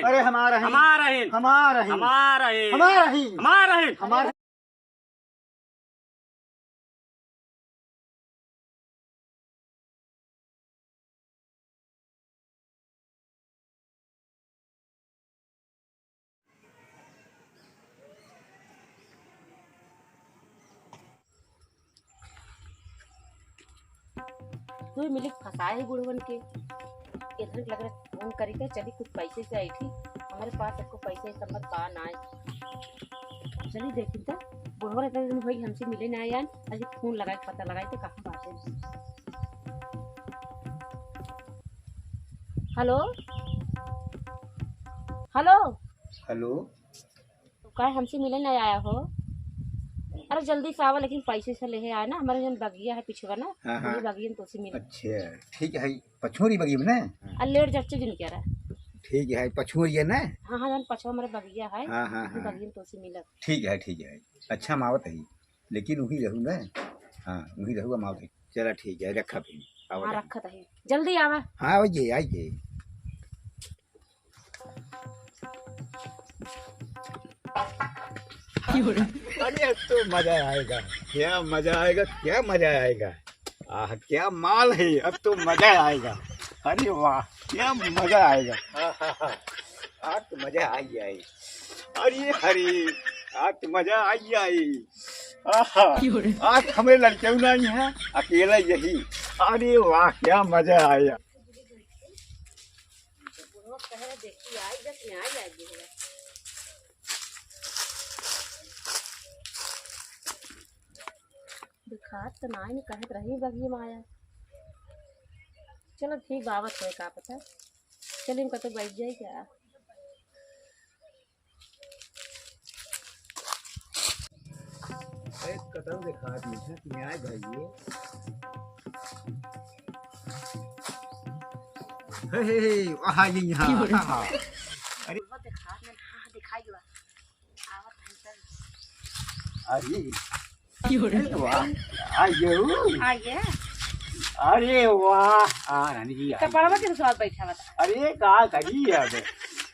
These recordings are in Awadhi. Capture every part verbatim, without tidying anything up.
अरे हमार अहिन। हमार अहिन। हमार अहिन। हमार अहिन। हमार अहिन। हमार अहिन। हमार तू मिली फंसाए ही बुढ़वन के। इधर लग रहा फोन करी के, चली कुछ पैसे से आई थी, हमारे पास सबको पैसे संबत बा ना आए। चली देखी तो, बुढ़वन इतना दिन भई हमसे मिले ना आए, अभी फोन लगाए, पता लगाए तो कहाँ बाटे। हेलो, हेलो। हेलो। तू काहे हमसे मिले ना आया हो? अरे जल्दी से आवा, लेकिन पैसे से लेहे आए ना, हमारे जन बगिया है पीछे ना, हाँ, हाँ। वही बगिया में तोसे मिले। अच्छा, ठीक है, पछोरी बगिया में ना? आ लेट जाचे जिन क्या रहा। ठीक है, पछोरी है ना? हाँ, हाँ, जन पछो हमारे बगिया है, हाँ, हाँ, वही हाँ। बगिया में तोसे मिले। ठीक है, ठीक है, अच्छा हम आवत है, लेकिन वही रहू ना? हाँ, वही रहू, हम आवत है। चला ठीक है, रखा फिर, आवत हाँ, है। रखा तो है, जल्दी आवा। हाँ, आइए, आइए। अरे, अब तो मजा आएगा, क्या मजा आएगा, क्या मजा आएगा। आह, क्या माल है, अब तो मजा आएगा। अरे वाह, क्या मजा आएगा। हाँ, हाँ, हाँ। आज तो मजा आई आई। अरे हरे, आज तो मजा आई आई। आहा, आज हमें लड़के नहीं है, अकेला यही। अरे वाह, क्या मजा आया। बुढ़वा कहे, देखी, आई जब न्याय लागी है। दिखात तो नाई, कहत रही बगिए में आया। चलो ठीक, बावत होए का पता। चलिए, हम कतौ बैठ जाए क्या? ए, कतौ देखा दी है कि न्याय भाई ये। हे, हे, हे, वहाँ ये यहाँ। की हो रही? हाँ, हाँ। अरे। वो देखा, मैं, हाँ, हाँ, दिखाई हुआ। आवत है सर। अरे। की हो रही? अरे वाह। आइए। आइए। अरे वाह। आ, रानी जी, आइए। कपड़वा के साथ बैठा हुआ था। अरे, का करी अब?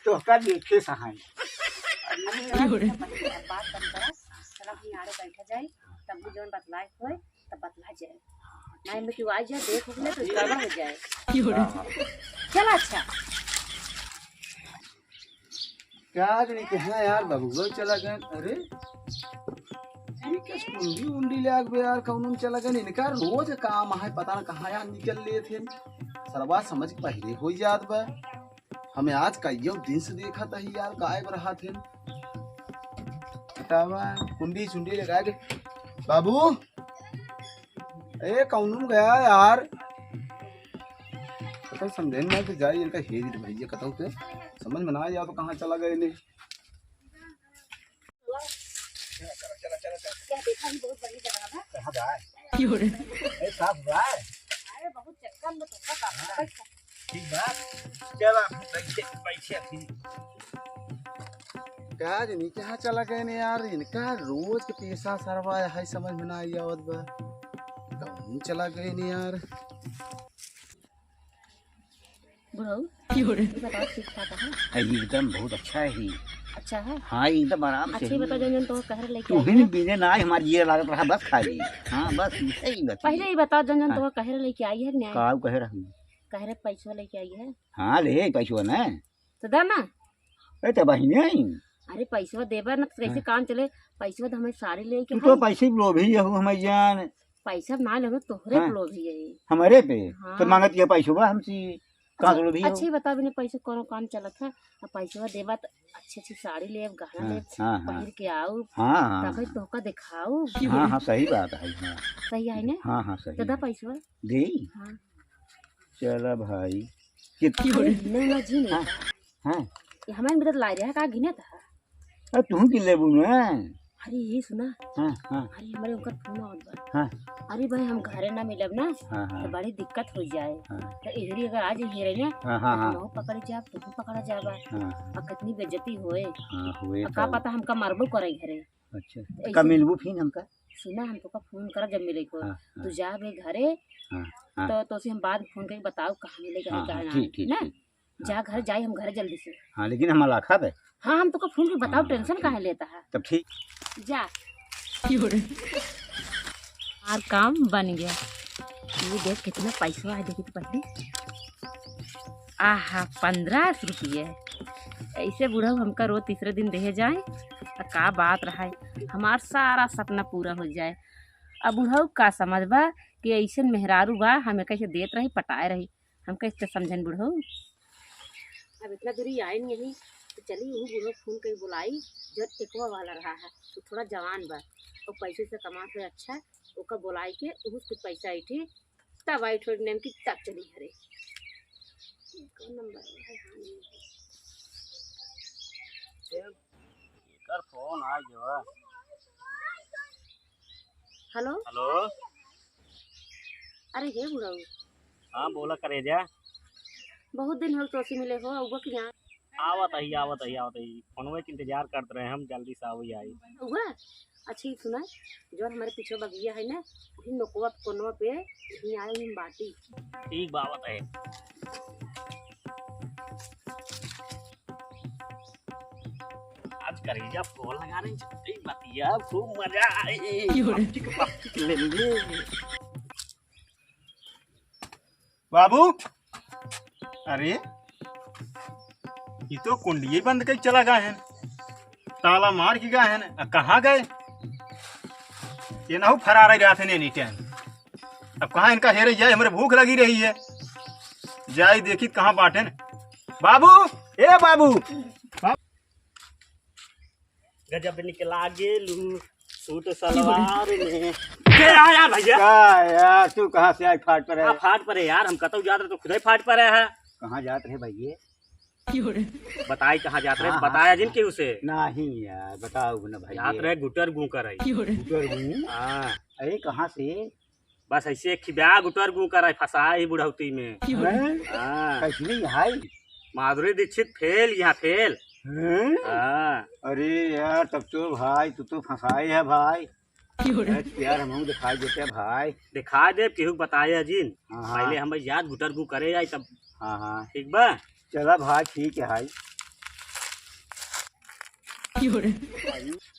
तोहका देखे सहाय। अरे, की हो रही? बात कम करा। चला, हम आड़े बैठा जाए, तब भी जौन बतलाए होए, तब बतला जाए। ना, इनमें क्यों आ जाए, देख उठले तो गड़बड़ हो जाए। की हो रही? चला, अच्छा। क्या आज नहीं कहा यार, बबुआ चला गए। अरे, इनके कुंडी उंडी ले आग बे यार, कौनो में चला गए। इनका रोज काम है, पता ना कहाँ यार निकल लेत हैं। सरवा समझ के पहले हो जात बा। हमें आज कइयो दिन से देखत ही यार, गायब रहत हैं। बतावा, कुंडी चुंडी लगा के। बाबू, ए, कौनो में गया यार? कतौ समझे में ना तो जाई, इनका हेरित भैया कतौ के समझ में ना आया तो कहाँ चला गए ने। क्या देखा, हम बहुत बड़ी जगह बा। कहाँ बा? की हो रही? ए, साफ बा? अरे, बहुत चक्कर में तो सब आप हाँ। ठीक बा, चला, बैठे, बैठे फिर। का जनी कहाँ चला गए ने यार, इनका रोज के पेशा सरवा है, समझ में ना आई आवत बा। कहूँ चला गए ने यार। बुढ़ऊ, की हो रही? ये बताओ, ठीक ठाक है? अरे, एकदम बहुत अच्छा है। अच्छा है? हाँ, एकदम आराम से अच्छा, ये है। बताओ, जौन, जौन तो कह रहे लेके आई तुहिन है। बिने ना, हमार जिया लागत रहा, बस खाली। हाँ, बस, यही बस। पहले ये बताओ, जौन, जौन हाँ। तो कह रहे लेके आई है कि नहीं? का कह रही? कह रहे पैसवा लेके आई है। हाँ, ले पैसवा ना। तो दा ना। ए, तो बहिने आई। अरे, पैसवा देबा ना, तो कैसे हाँ। काम चले? पैसवा तो हमें साड़ी लेके तू तो है। पैसे लोभी हो, हमें जान। पैसा ना लेबे, तोहरे हाँ। पे लोभी है। हमारे पे? तो हाँ। मांगत ये पैसवा हमसे, कहाँ से लोभी हो? अच्छा, ये बताओ, बिना पैसे कौनो काम चलत है? अब पैसवा देबा तो अच्छी अच्छी साड़ी लेब, गहना हाँ, लेब, हाँ, हाँ। पहिर के आऊ, हाँ, हाँ, तबे हाँ। तोहका देखाऊ। हाँ, हाँ, सही बात है, हाँ। सही है ना? हाँ, हाँ, सही तो दा है। पैसवा। दे? हाँ। चला भाई, कित-, अरे, नहीं, ना जी, नहीं। हाँ, हाँ। ये हमारे मिलत ला रहा है, का गिनत है? अरे, तू की लेबू ना? अरे, ये सुना। हाँ, हाँ। अरे, हमारे उनका फोन आवत बा। हाँ। अरे भाई, हम घरे ना मिलब ना, हाँ, हाँ। तो बड़ी दिक्कत हो जाए। हाँ। तो इधर ही अगर आ जाइए रहे ना, हाँ, हाँ, तो हाँ। हम पकड़ जाब, तू पकड़ा जाबा। हाँ। और कितनी बेइज्जती होए। हाँ, होए और का तो। पता हमका मारबो करे घरे। अच्छा, तो तो ऐसे कब मिलबू फिर हमका? सुना, हम तोका फोन करब जब मिले को। हाँ, तू हाँ। जा बे घरे, हाँ, हाँ। तो तोसे हम बाद में फोन करके बताओ कहाँ मिले, कहाँ हाँ, हाँ, जाना ठीक, है, ठीक, ना? ठीक। जा घर जाई, हम घर जल्दी से। हाँ, लेकिन हम लाखा बे। हाँ, हम तोका फोन पे बताओ, हाँ, टेंशन ठीक। काहे लेता है? तब ठीक। जा। और काम बन गया। ये देख कितना पैसा है, देखी तो पहले। आहा, पन्द्रह सौ रुपये। ऐसे बुढ़ऊ हमका रोज तीसरे दिन देहे जाए, तो का बात रहा है, हमार सारा सपना पूरा हो जाए। अब बुढ़ऊ का समझ बा कि ऐसन मेहरारू बा, हमें कैसे देत रही, पटाए रही, हम कैसे समझन बुढ़ऊ। अब इतना दूरी आए नहीं यही, तो चली वही बुढ़ऊ फोन करी बुलाई, जो टेकवा वाला रहा है, तो थोड़ा जवान बा और पैसे से कमा से अच्छा, ओका बुलाई के वही कुछ पैसा आई थी, तब आई थोड़ी नेम की, तब चली घरे। कौन नंबर है? हाँ, नहीं है। एकर फोन आ गया। हेलो। हेलो। अरे हे बुढ़ऊ। हाँ, बोला करेजा। बहुत दिन हो तोसे मिले हो, अउबा कि ना? आवत ही, आवत ही, आवत ही। फोनवे के इंतजार करत रहे हम, जल्दी से आवई आई। अउबा? अच्छा, ये सुना, जो हमारे पीछे बगिया है ना, वही नोकवा कोनवा पे, वहीं आए, वहीं बाटी। ठीक बा, आवत है। आज करेजा फोन लगा रही, छुट्टी बतिया, खूब मजा आई। क्यों रे? पप्पी के, पप्पी के ले ले। बाबू, अरे, ये तो कुंडिये बंद कर चला गए हैं, ताला मार के गए हैं, आ, कहाँ गए? ये ना हो फरार ही रहते हैं एनी टाइम। अब कहाँ इनका हेरे जाए, हमारे भूख लगी रही है, जाए देखी कहाँ बाटे न। बाबू, ए बाबू, गजब निकला गेलू सूट सलवार में। के आया भैया? का यार, तू कहाँ से आई फाट पर है? आ, फाट पर है यार, हम कतौ जात रहे तो खुदे फाट पर है। कहाँ जात रहे भैया? बताई कहाँ जात रहे, हाँ, हाँ, बताया जिन हाँ। केहू से। नहीं यार, बताओ ना भैया। जात रहे गुटर गू करई। गुटर गू? हाँ। अरे कहाँ से? बस ऐसे खिबा गुटर गू करई, फंसा ही बुढ़ौती में। हैं? हाँ। कैसनी हाई? माधुरी दीक्षित फेल, यहाँ फेल। हैं? हाँ। अरे यार, तब तो भाई, तू तो फंसाए है भाई। अरे यार, हमहू दिखाई देते हैं भाई। दिखा दे, केहू बताए अजिन। हाँ, हाँ। पहले हम याद गुटर गू करे आई तब। हाँ, हाँ। ठीक बा? चला भाई, ठीक है भाई।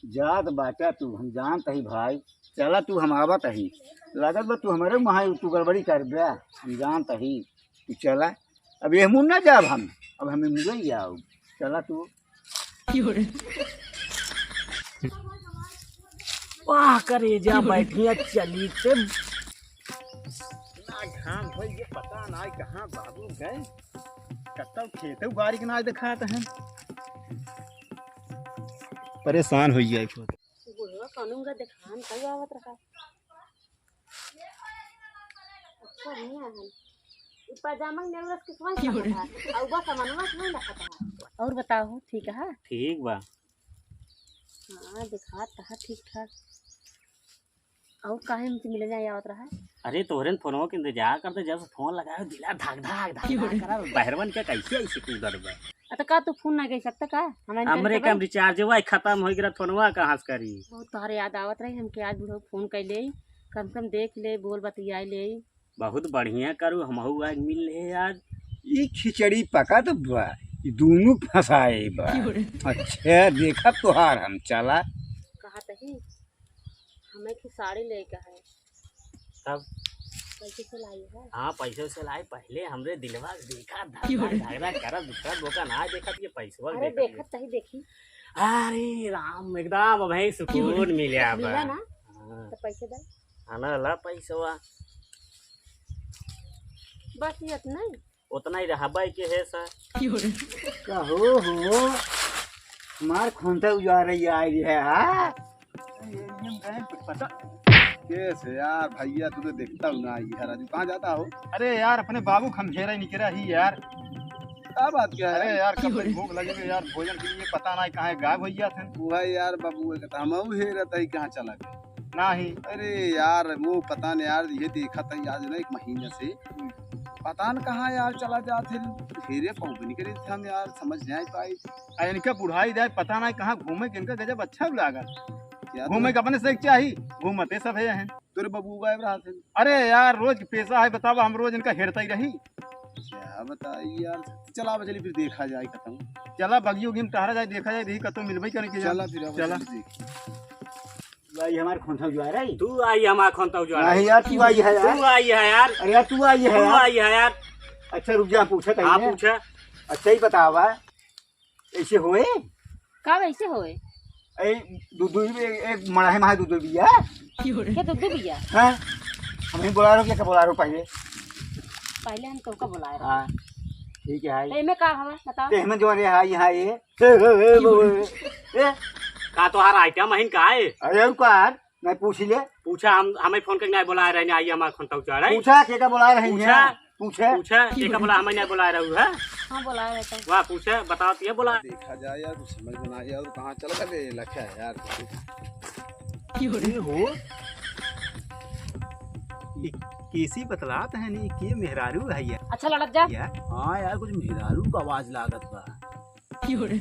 जात बाटा तू, हम जानत ही भाई। चला तू, हम आवत ही। लागत बा तू हमारे वहाँ तू गड़बड़ी कर दे, हम जानत ही। तू चला, अब ये मुँह ना जाब हम, अब हमें मुँह ही आओ। चला तू। वाह, करेजा बैठिया चली ते। ना घाम होई, ये पता ना कहाँ बाबू गए, कतौ खेतौ बारी के ना देखात हैं। परेशान होई जाए खुद। बुढ़वा कानून का देखान कब आवत रहा। अच्छा, नहीं आया है। ई पजामा के नेउरस के कौन की हो रे? रखा था? और बस सामानवा के नहीं रखा था। और बताओ, ठीक है? ठीक बा। हाँ, दिखात रहा ठीक ठाक। और काहे हमसे मिले जाए आवत रहा है? अरे, तोहरे न फोनवा के इंतजार करते, जब से फोन लगाए, दिला धक धक धक की हो धक रे? करा, बहरवन के कैसे ऐसे कूदत बा? अ, त का तू फोन ना कइ सकता का? हमरा इनका हमरे देबे? कम रिचार्ज हुआ, खत्म हो गया, फोनवा कहाँ से करी? बहुत तोहरे याद आवत रही, हमके आज बुढ़ऊ फोन कइले, कम से कम देख ले, बोल बतियाए ले। बहुत बढ़िया करू, हमहू आज मिल ले आज। ई खिचड़ी पका तो बा, ई दोनों फंसाए बा। अच्छा, देखब तोहार हम, चला। कहा तही, हमें की साड़ी लेके है। तब? पैसे से लाई है। हाँ, पैसों से लाई, पहले हमरे दिलवा देखा, धड़का, धड़का करत, दूसरा बोका ना देखत, ये पैसवा अरे, देखत। देखत तही देखी। अरे राम, एकदम अब है सुकून मिला बा। मिला ना? हाँ। तो पैसे दे। आना ला पैसवा। बस ये इतना ही? उतना ही रहबा के है सा। कहो हो, मार खोंता उजारे आई है, हाँ? कैसे यार भैया, तू तो देखता हूँ ना, ये राजू कहाँ जाता हो? अरे यार, अपने बाबू खमझेरा ही निकरा ही यार। का बात क्या है? अरे यार, कब तक भूख लगे यार, भोजन के लिए पता नहीं कहाँ गायब हो गया था। वो है यार बाबू, एक तो हम हे रहता ही कहाँ चला गया? नहीं। अरे यार, वो पता नहीं यार, ये देखा था यार, जो ना एक महीने से पता न कहाँ यार चला जात है, हेरे पहुँच नहीं करे हम यार, समझ नहीं पाई। आ इनका बुढ़ाई जाए, पता नहीं कहाँ घूमे, इनका गजब अच्छा लागत। क्या घूमे तो के अपने से चाही, घूमते सब है हैं। तोरे बबू गायब रहा थे। अरे यार, रोज के पेशा है, बतावा, हम रोज इनका हेरता ही रही। क्या बताई यार। चला, अब चली फिर देखा जाए कतहूँ। चला, बगियो उगियो में टहरा जाए, देखा जाए, देखी कतहूँ मिलबे करे के चला यार। फिर अब चला। चली देखी। तू आई हमार खोंता उजवार है। तू आई हमार खोंता उजवार है। नहीं यार, तू आई है यार। तू आई है यार। अरे यार, तू आई है तू यार। आई है यार। अच्छा, रुक जा, पूछा हाँ, कहीं। पूछा। अच्छा, ही बतावा, ऐसे होए? का वैसे होए? ए, दू, दू, एक, एक मड़ाहे माहे दू, दू बिया। के दू, दू बिया? हाँ? हम ही बोला रहो, क्या बोला रहो पहले? पहले हम तोहका बोलाए रहे। हाँ, ठीक है, हाय। तो एमे का हवा, बताओ? ते हमें जो रे, हाय, हाय, ए। ए, ए, ए, ए, ए। का तोहार आइटम अहिन का है? अरे, रुको यार, मैं पूछ ले। पूछा, हम, हमें फोन करके नहीं बोलाए रहे, आई हमार खोंता उजवार है। पूछा, के का बोलाए रहे पूछा। हैं? पूछे। पूछे, के का बोला, हमें नहीं बोलाए रहू है? हाँ, बोलाए रहे थे। वाह, पूछे, बताओ तो ये बोला। देखा जाए यार, कुछ समझ में ना आया और कहाँ चला गए लखा है यार। ये हो, ये केसी बतलात है नहीं, के मेहरारू है यार? अच्छा लड़त जा। यार, हाँ यार, कुछ मेहरारू का आवाज लागत बा।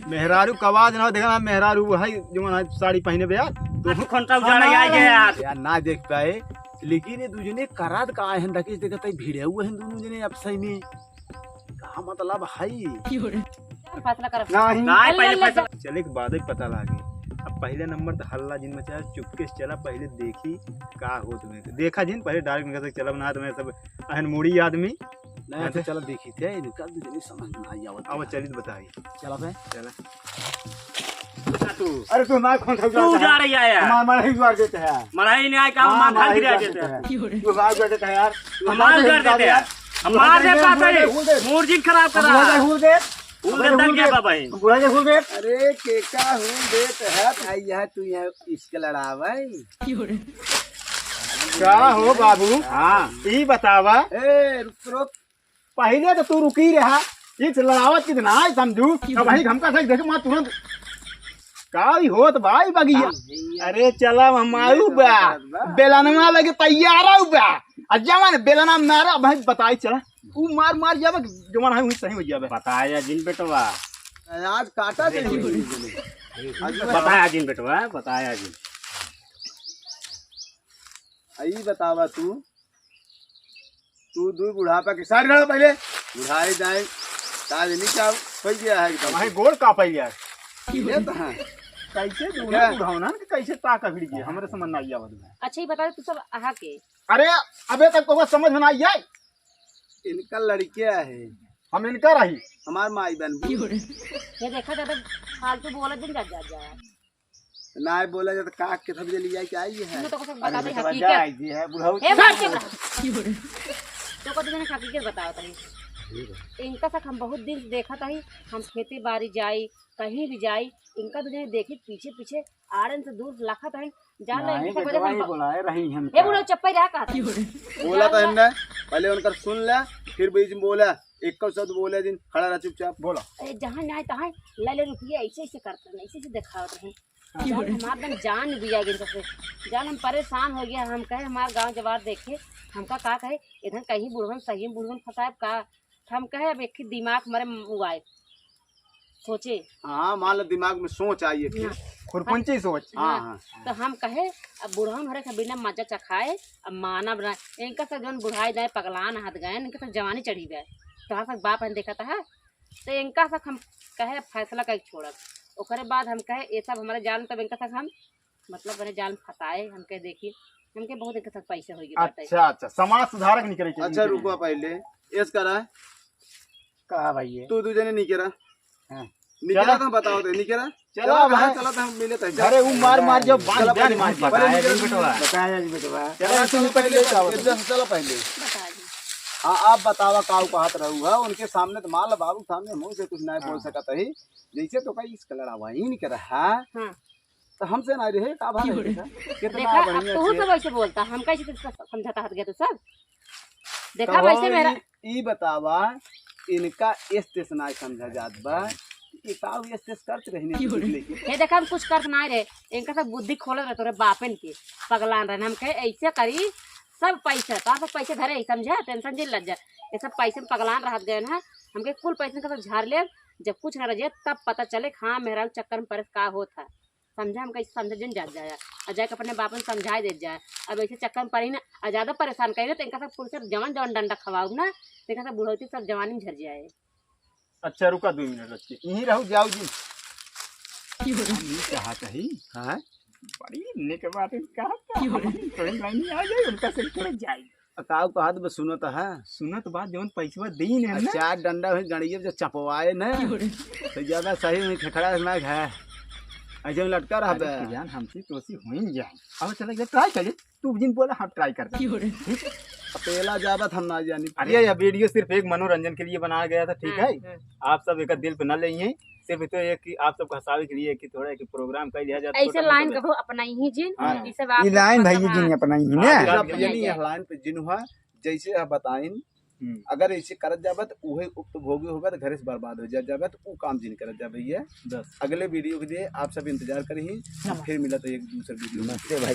मेहरारू का आवाज ना हो, देखा ना, मेहरारू वो है, जो है साड़ी पहने बे यार। तू आज खोंता उजाड़ा आ गया यार। यार, ना देख पाए, लेकिन ये दू जने करात का है, रकेश देखत है, भिड़े हुए हैं दोनों जने अब सही में। का मतलब है? फैसला कर। नहीं। नहीं, पहले पहले ले फैसला। चले के बाद ही पता लागे। अब पहले नंबर तो हल्ला जिन मचा, चुपके से चला, पहले देखी का होत में। देखा जिन, पहले डायरेक्ट निकल से चलब ना, तुम्हें सब अहन मूड़ी आदमी। नहीं, अच्छा, चला देखी थे, इनका दू जने समझ में आई आवत अब है। चली तो बताई। चला बे। चला। तू। अरे तू हमारे कौन सा तू उजाड़ जा रही है यार। हमारा, हमारा ही उजाड़ देते हैं। मढ़ाई नहीं आए का, हाँ, मार खा हमारा ही गिरा उजाड़ देते देते हैं। हैं। तू हमारा उजाड़ देते हैं यार। तू हमारा हमारा उजाड़ उजाड़ देते देते हैं। हैं। हूल दे। हमारे पास हम है। हूल दे। मूर्जिन खराब कर हम रहा है। हूल दे। हूल दे, हूल दे। दंगे बाबा है। हम हूल दे। अरे के का हूल देत है भाई, यहाँ तू यहाँ इसके लड़ावे। का हो बाबू? हाँ। ई बतावा। ए, रुक, रुक। पहिले तो तू रुकी रहा, ई लड़ावत कितना है समझू। अब वही हमका सही देखे, मैं तुरंत का ही होत भाई बगिया। हाँ, भैया। अरे चला हम आऊ बा, बा। बेलनवा लगे तैयार आऊ बा। आ जवन बेलना मारा भाई बताई चला, ऊ मार मार जावे, जवन है वही सही हो जावे। बताया जिन बेटवा। आज काटा दे। बताया जिन बेटवा, बताया जिन। आ ई बतावा तू, तू दू बुढ़ापा के साइड रह पहले, बुढ़ाई जाए, ताज नहीं क्या हो गया है एकदम। भाई गोड़ का पहले यार। ये तो है। कैसे दोनों क्या? बुढ़ावना के कैसे ताका भिड़ गया, हमरे समझ ना आया बदला। अच्छा, ये बता, तू सब अहा के? अरे, अबे तक तो समझ में ना आई है। इनका लड़किया है। हम इनका रही। हमार माई बन। ये देखा दादा, फालतू बोला दिन जा, जा, जा। ना बोला जाता का के सब जल्दी जाए क्या ये है? तुमने तो कुछ अरे बता दे बेटवा, हकीकत। जा, ये है बुढ़ऊ। ए, बाप रे बाप। तो को दिन हकीकत बताओ तनी। इनका तक हम बहुत दिन से देखत हई, हम खेती बाड़ी जाई, कहीं भी जाई, इनका तो जने देखी पीछे पीछे आड़न से दूर लखत हई, जान ले नहीं, इनका वजह बेटवा, हम ये ब- बुलाए रही हम ए, बुढ़ऊ चप्पई रहा कहत हई। बोला तो जान हमने, पहले उनकर सुन ले, फिर बीच में बोला, एक शब्द बोले दिन, खड़ा रह चुपचाप। बोला। ए, जहाँ नहीं तहाँ ले ले रुपये, ऐसे ऐसे करते रहे, ऐसे ऐसे दिखावत रहे। जान हमार एकदम जान बिया गई सबसे। जान हम परेशान हो गया, हम कहे हमार गाँव जवार देखे, हमका का कहे, इधर कहीं बुढ़वन, सही में बुढ़वन फंसाए का, हम कहे अब एक ही दिमाग हमारे उआए, सोचे। हाँ, मान लो दिमाग में सोच आई है फिर। हाँ। खुरपुंची सोच। हाँ, हाँ। हाँ। तो हम कहे, अब बुढ़वन हरे के बिना मजा चखाए, अब माना बना, इनका सब जौन बुढ़ाई जाए, पगलान हाथ गए, इनका सब जवानी चढ़ी गए। तो हम सब बाप हन देखा था, तो इनका सब हम कहे फैसला करके छोड़ब। ओकरे बाद हम कहे ये सब हमारे जाल में, तब इनका सब हम मतलब बने जाल में फंसाए, हम कहे देखी, हमके बहुत इनका सब पैसे होई गए बाटे। अच्छा, अच्छा, समाज सुधारक निकले के अच्छा, निकले। रुकवा पहले, एस करा। कहा भाई ये? तू दू जने निकरा। हाँ। निकरा चला। तो बताओ दे, निकरा। चला चला, भाई। कहाँ चला था, हम मिले थे। अरे, वो मार, मार, जब बांध चला, जान पहले मार, निकरा। बताया जी बेटवा। बताया जी बेटवा। चला, चला, चला, पहले पहले, जाओ। एक जन से चला पहले। बता दी। हाँ, आप बतावा, काऊ कहत रहू है, उनके सामने तो माल बाबू सामने मुंह से कुछ नहीं बोल हाँ। सकत है। जैसे तो कहीं इसका लड़ावा ही नहीं कर रहा। हाँ। तो हमसे ना रहे, का भाव क्यों है रे? देखा? कितना देखा, अब बढ़िया तू से। सब ऐसे बोलता, हम कैसे तुझको समझाता हट गया तू सब? देखा कहो वैसे मेरा ई, ई बतावा, इनका एस तेस ना समझा जात बा। ये का एस तेस करत रहने क्यों रे? लेके? ये देखा, हम कुछ करत ना रहे, इनका सब बुद्धि खोलत रहे तोरे बापन के, पगलान रहे। हम कहे ऐसे करी, सब पैसे, तो सब पैसे धरे, समझा, टेंशन जिन लग जा। ये सब पैसे में पगलान रहत गए ना, हमके कुल पैसे का सब झाड़ ले, जब कुछ ना रह जाए, तब पता चले कि हाँ, मेहरारू चक्कर में परेस का होत है। समझा, हम कैसे समझा, जिन जात जाए, और जाके अपने बापन समझाए देत जाए। अब ऐसे चक्कर में पड़ी ना, और ज्यादा परेशान करी ना, तो इनका सब कुल सब जवान जवान डंडा खवाऊ ना, तो इनका सब बुढ़ौती सब जवानी में झर जाए। अच्छा, रुका दो मिनट, बच्चे, यहीं रहो, जाओ जी। हम ई कहा कही, हाँ? बड़ी निक बात है, कहा था, हम तो इन लाइन में आ जाए, उनका से थोड़ा जाए। आ, काऊ कहत बा, सुनत है? सुनत बात, जौन पैसवा दीन है ना? चार डंडा हुई गणिये जो चपवाए न, तो ज्यादा सही हुई, खेखड़ा में है, ऐसे में लटका रहा अरे बे। जान, हमसे तो ऐसी हुई जाए। अब चला गया, ट्राई कर ले, तू जिन बोला, हम ट्राई करते हैं। ठीक है? अकेला जाबत हम ना जानी। अरे, यह वीडियो सिर्फ एक मनोरंजन के लिए बनाया गया था, ठीक है? हम्म। आप सब एक दिल पे न लेइए, सिर्फ तो एक कि आप सबको हंसावे के लिए कि थोड़ा एक प्रोग्राम कर लिया जाए, ऐसे छोटा मोटा लाइन बस। कहो अपना ही जिन, हाँ। ये सब आप ई लाइन अपना भाई जिन अपना ही ने। हाँ, हाँ, आप ये नहीं, यह लाइन पे जिन हुआ, जैसे आप बताइन, हम्म। अगर ऐसे करत जाबत, उहे उपभोगी होबत, घर से बर्बाद हो जात जाबत, उ काम जिन करत जा भैया। बस। अगले वीडियो के लिए आप सब इंतजार करी, नमस्ते। फिर मिलत है एक दूसरे वीडियो में। नमस्ते भाई।